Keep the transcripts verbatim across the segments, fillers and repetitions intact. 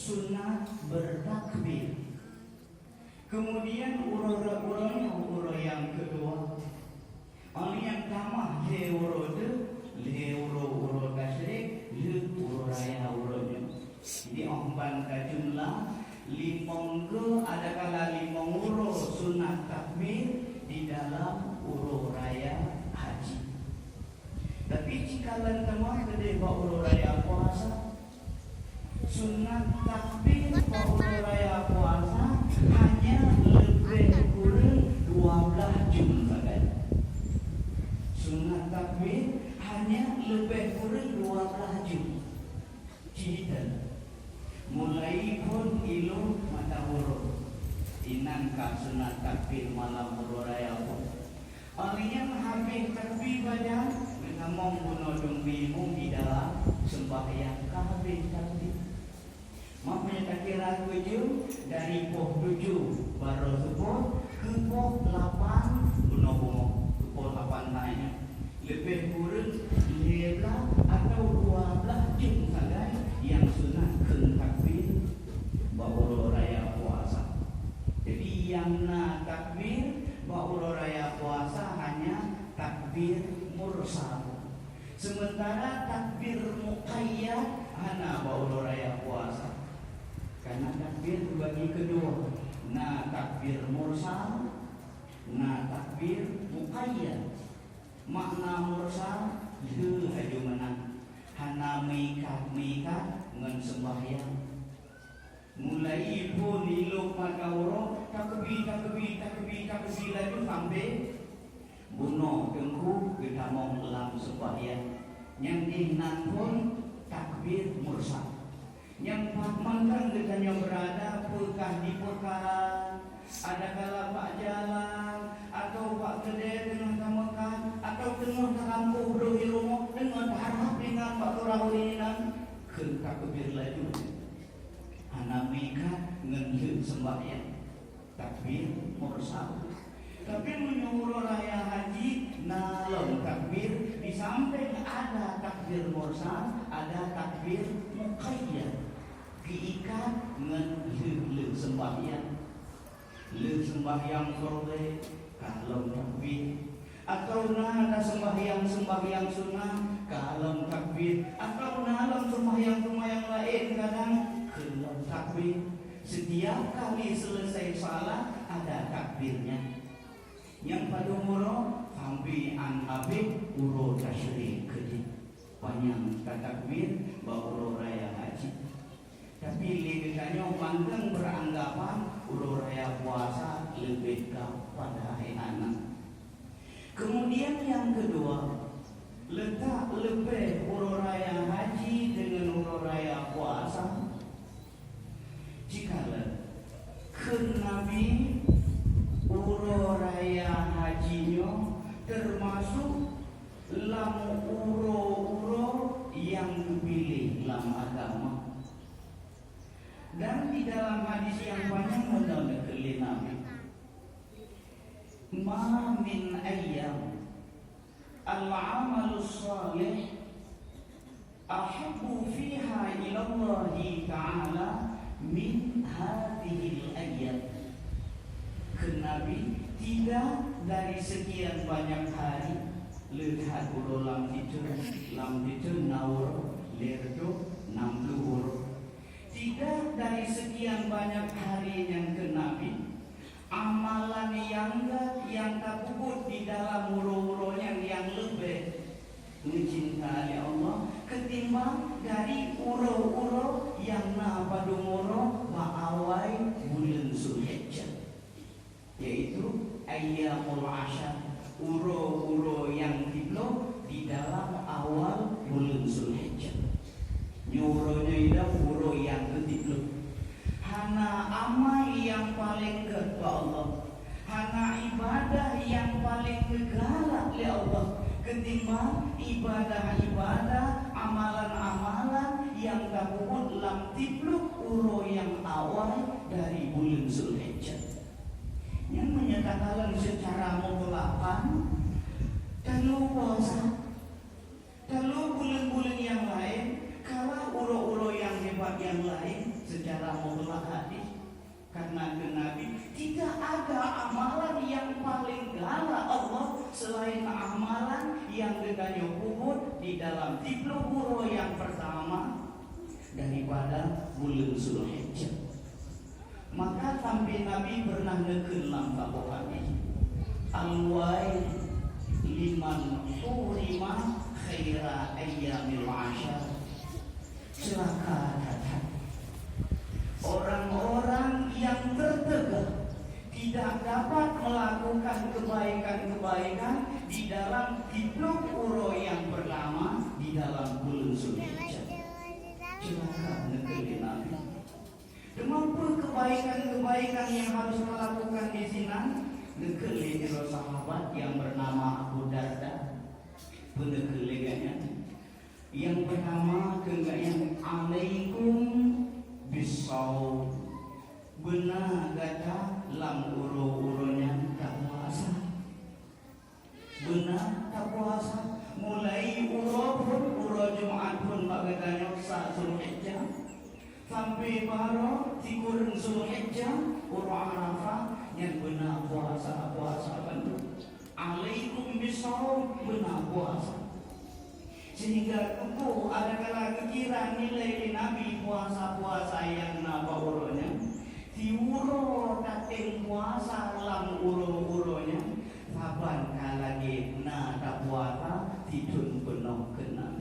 Sunat bertakbir. Kemudian uroe, uroe nyoe uroe nyang keudua. Óh lheueh nyan tamah lhée uroe teuh, lhée uroe, uroe tasyrik, lheueh uroe raya uroe nyoe. Jadi óh ban tajumlah limong go, adakala limong uroe sunat takbir di dalam uroe raya haji. Tapi cikalon teuma keudeh bak uroe raya puasa, sunat takbir bak uroe raya puasa hanya leubeh kureueng dua blaih jum sagai. Sunat takbir hanya leubeh kureueng dua blaih jum. Cit iteun. Mulai phon ilop mata uroe, inan ka sunat takbir malam uroe raya phon. Óh lheueh nyan habéh takbir pajan, geutamong bunoe dum imeum di dalam seumbahyang ka habéh takbir. Mak meunyoe takira keujeueng dari poh tujoh barô seupôt keu poh lapan bunoe bumoe, keu poh lapan thai nyan. Leubeh kureueng lhée blaih atawa dua blaih jum sagai nyang sunat kheun takbir bak uroe raya puasa. Jadi nyang na takbir bak uroe raya puasa hanya takbir mursal. Sementara takbir muqayyad hana bak uroe raya puasa. Karena takbir teubagi keudua, na takbir mursal, na takbir muqayyad. Makna mursal, lheueh laju meunan, hana meuikat-meuikat ngon seumbahyang. Mulai phon ilop mata uroe, takbir, takbir, takbir, takbir laju sampai bunoe teungku geutamong lam seumbahyang. Nyang inan phon takbir mursal. Nyang pat mantong geutanyoe beurada, peue kah di peukan, adakala bak jalan, atawa bak keudè teungoh tameukat, atawa teungoh tarampôh droe di rumoh, teungoh taharab ringan bak tarawih inan, kheun takbir laju. Hana meuikat ngon lheueh seumbahyang. Takbir mursal. Tapi meunyoe uroe raya haji, na lom takbir, di sampéng ada takbir mursal, ada takbir muqayyad. Geuikat ngon lheueh-lheueh seumbahyang. Lheueh seumbahyang fardhu, ka lom takbir. Atawa na, na seumbahyang-seumbahyang sunat, ka lom takbir. Atawa na lom seumbahyang-seumbahyang laén kadang, kheun lom takbir. Setiap kali selesai salat, ada takbirnya. Nyang padum uroe, sampai an habéh uroe tasyrik keudeh. Panyang tatakbir bak uroe raya haji. Tapi lé geutanyoe mantong beuranggapan uroe raya puasa leubeh gab, padahai hana. Kemudian nyang keudua, letak leubeh uroe raya haji deungon uroe raya puasa. Cikalon, kheun Nabi, uroe raya haji nyoe teumasok lam uroe-uroe nyang geupiléh lam agama. Dan di dalam hadis nyang panyang meunan neukheun lé Nabi, "Ma min ayyam al-amalus salih ahabbu fiha ilallahi ta'ala min hadhil ayyam." Kheun Nabi, tidak dari sekian banyak hari, leuhat uroe lam siteun, lam siteun na uroe, lhèe reutôh nam ploh uroe. Tidak dari sekian banyak hari nyang kheun Nabi, amalan nyang gèt nyang tapeubuet di dalam uroe-uroe nyan nyang leubeh neucinta lé Allah ketimbang dari uroe-uroe nyang na padum uroe bak awai buleuen Zulhijjah. Yaitu ayyamul asyar, uroe-uroe nyang siploh di dalam awai buleuen Zulhijjah. Nyoe uroe nyoe ialah uroe nyang keusiploh. Hana amai nyang paleng gèt bak Allah, hana ibadah nyang paleng geugalak lé Allah ketimbang ibadah-ibadah, amalan-amalan nyang tapeubuet lam siploh uroe nyang awai dari buleuen Zulhijjah. Nyan meunyoe takalon seucara mutlakan, talu puasa, talu buleuen-buleuen nyang laén, kalah uroe-uroe nyang hebat nyang laén, Secara mutlak hadis, karena kheun Nabi, tidak ada amalan yang paling galak Allah selain amalan yang geutanyoe peubuet di dalam siplôh uroe nyang pertama daripada buleuen Zulhijjah. Maka sampai Nabi pernah neukheun lam saboh hadis, "Al-wailu liman hurima khaira ayyamil asyar." Celaka that-that orang-orang yang tertegah tidak dapat melakukan kebaikan-kebaikan di dalam siplôh uroe nyang pertama di dalam buleuen Zulhijjah. Celaka, neukheun lé Nabi. Teuma peue kebaikan-kebaikan nyang harus talakukan di sinan? Neukheun lé sidroe sahabat nyang bernama Abu Darda. Peue neukheun lé gobnyan? Nyang pertama kheun gobnyan, "Alaikum bissaum." Beuna gata lam uroe-uroe nyan tapuasa. Beuna tapuasa, mulai uroe phon, uroe Jumat phon bak geutanyoe sa Zulhijjah, sampai baroe sikureueng Zulhijjah, uroe Arafah, nyan beuna puasa, puasa bandum. Alaikum bissaum, beuna puasa. Sehingga tuboh adakala geukira nilai lé Nabi puasa-puasa nyang na bak uroe nyan, siuroe tatem puasa lam uroe-uroe nyan, saban ka lagée na tapuasa sithon peunoh keunan.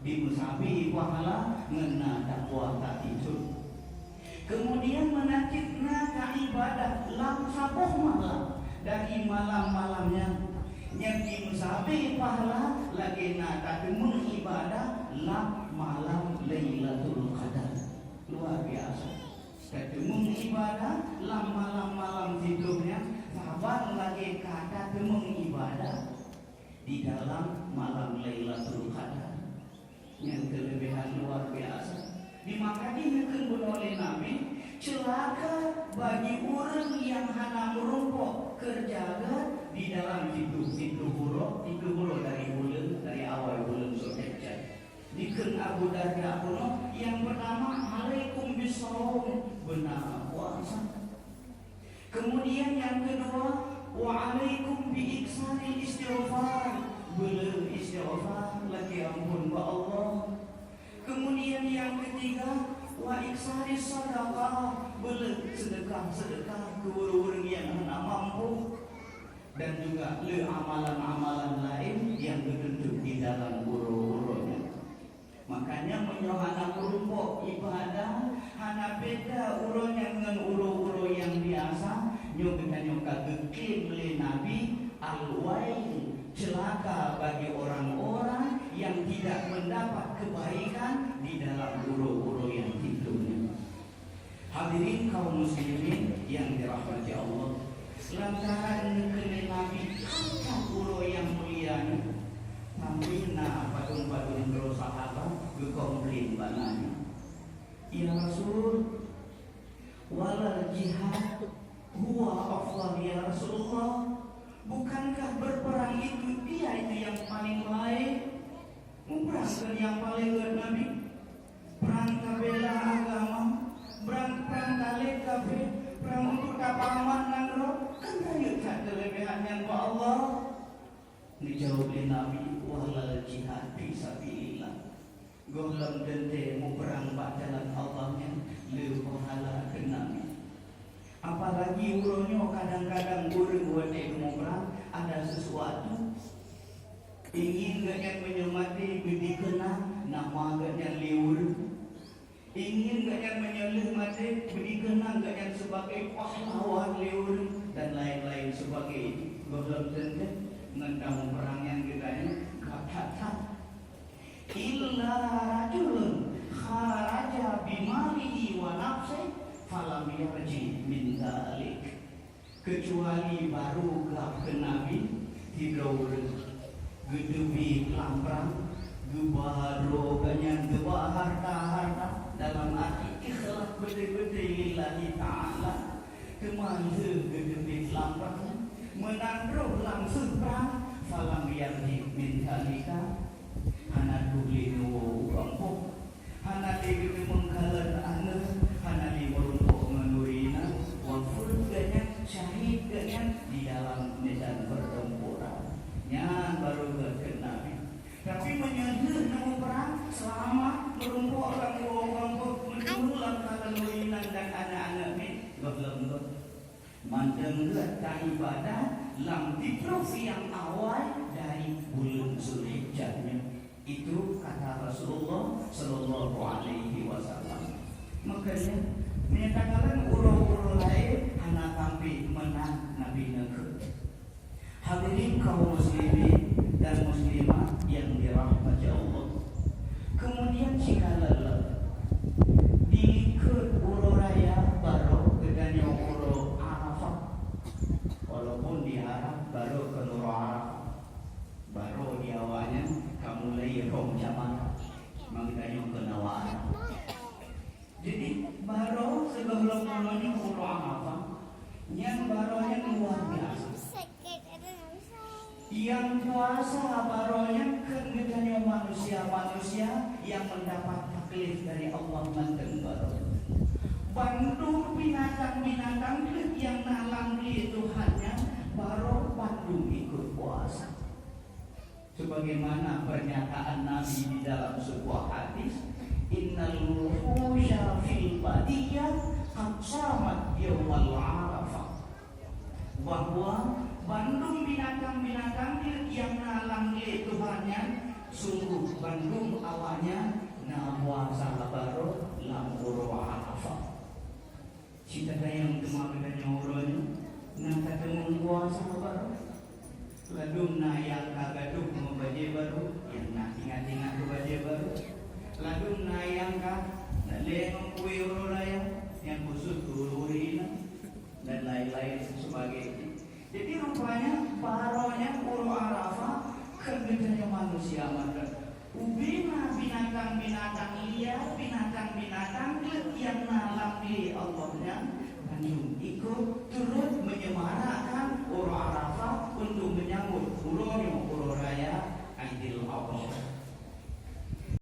Dimeusabe pahala ngon na tapuasa sithon. Keumudian meunan cit na taibadah lam saboh malam dari malam-malam nyan, nyang dimeusabe pahala lagée na tateumeung ibadah lam malam Lailatul Qadar. Luar biasa. Tateumeung ibadah lam malam-malam sithon nyan saban lagée ka tateumeung ibadah di dalam malam Lailatul Qadar. Nyang keuleubehan luar biasa. Di maka di neukheun bunoe lé Nabi, "Ceulaka bagi ureuëng nyang hana meurumpok keureuja geuh di dalam siploh, siploh uroe, siploh uroe dari buleuen, dari awai buleuen Zulhijjah." Dikheun Abu Darda bunoe, nyang peurtama, "Alaikum bissaum," beuna puasa. Kemudian yang kedua, "Wa alaikum bi iksaril istighfar." Beu le istighfar, lakée amphon bak Allah. Kemudian yang ketiga, "Wa iksaris sadaqah." Beu le seudeukah-seudeukah keu ureuëng-ureuëng nyang hana mampu. Dan juga le amalan-amalan laén nyang geutuntot di dalam uroe-uroe nyan. Makanya, meunyoe hana meurumpok ibadah, hana beda uroe nyan ngon uroe-uroe nyang biasa, nyoe geutanyoe ka geuklem lé Nabi, "Al-wail," ceulaka bagi orang-orang yang tidak mendapat kebaikan di dalam uroe-uroe nyang siploh nyoe. Hadirin kaum muslimin yang dirahmati Allah, lantaran neukheun lé Nabi kata uroe nyang mulia nyoe, sampai na padum-padum droe sahabat geukomplain bak Nabi, "Ya Rasul, walal jihad huwa afdal ya Rasulullah, bukankah berperang itu dia itu yang paling baik?" Muprang kheun nyang paleng gét Nabi. Prang tabela agama, prang, prang talét kafé, prang untuk tapeuaman nanggroe, kan rayeuk that keuleubehan nyan bak Allah. Geujaweueb lé Nabi, "Walal jihad fi sabilillah." Gohlom teuntée muprang bak jalan Allah nyan le pahala keu Nabi. Apalagi uroe nyoe kadang-kadang ureuëng watée geumuprang ada sesuatu. Ingin gobnyan meunyoe maté beudikeunang nama gobnyan lé ureuëng. Ingin gobnyan meunyoe lheueh maté beudikeunang gobnyan sebagai pahlawan lé ureuëng dan lain-lain sebagainya. Gohlom teuntée ngon tamuprang nyang geutanyoe ka that-that. "Illa rajulun kharaja bimalihi wa nafsihi falam yarji min dzalik." Keucuali barô gab keu Nabi sidroe ureuëng geuteubiet lam prang, geuba droe gobnyan, geuba hareuta-hareuta, dalam arti ikhlas beutôi-beutôi lillahi ta'ala. Teuma lheueh geuteubiet lam prang nyan, meunan troh lam seueh prang, falam yarji min dzalika, hana troh lé neuwoe u gampông, hana lé geuteumeung kalon aneuëk, hana Mantong geuh taibadah lam tiplôh nyang awai dari buleuen Zulhijjah nyoe. Itu kata Rasulullah sallallahu alaihi wasallam. Makanya, meunyo takalon uroe-uroe laén hana sampai meunan Nabi neukheun. Hadirin kaum muslimin dan muslimat yang dirahmati Allah. Kemudian sikalon lom, di likot uroe raya baroe geutanyoe uroe Arafah. Walaupun di Arab baroe keu uroe Arafah. Baroe di awaknyan ka mulai rhom jamak. Memang geutanyoe keu uroe Arafah. Jadi, baroe sigohlom uroe nyoe uroe Arafah, nyan baroe nyan luar biasa. Nyang puasa baroe nyan kheun geutanyoe manusia-manusia nyang mendapat taklif dari Allah mantong baroe. Bandum binatang-binatang nyang na lam glé Tuhan nyan baroe bandum ikot puasa. Sebagaimana pernyataan Nabi di dalam sebuah hadis, "Innal wuhusya fil badiyah qad samat yaumal Arafah." Bahwa bandum binatang-binatang nyang na lam glé Tuhan nyan, sungguh bandum awaknyan na puasa baroe lam uroe Arafah. Cit tayang teuma geutanyoe uroe nyoe na tateumé puasa baroe. Ladum na nyang ka gadôh ngon bajée baroe, nyang na ingat-ingat keu bajée baroe. Ladum na nyang ka na lé ngon kue uroe raya, nyang khusus keu ureuëng inong, dan lain-lain sebagainya. Jadi rupanya baroe nyan uroe Arafah kheun geutanyoe manusia mantong. Ubena binatang-binatang liar, binatang-binatang glé nyang na lam glé Allah nyan, bandum ikot turut menyemara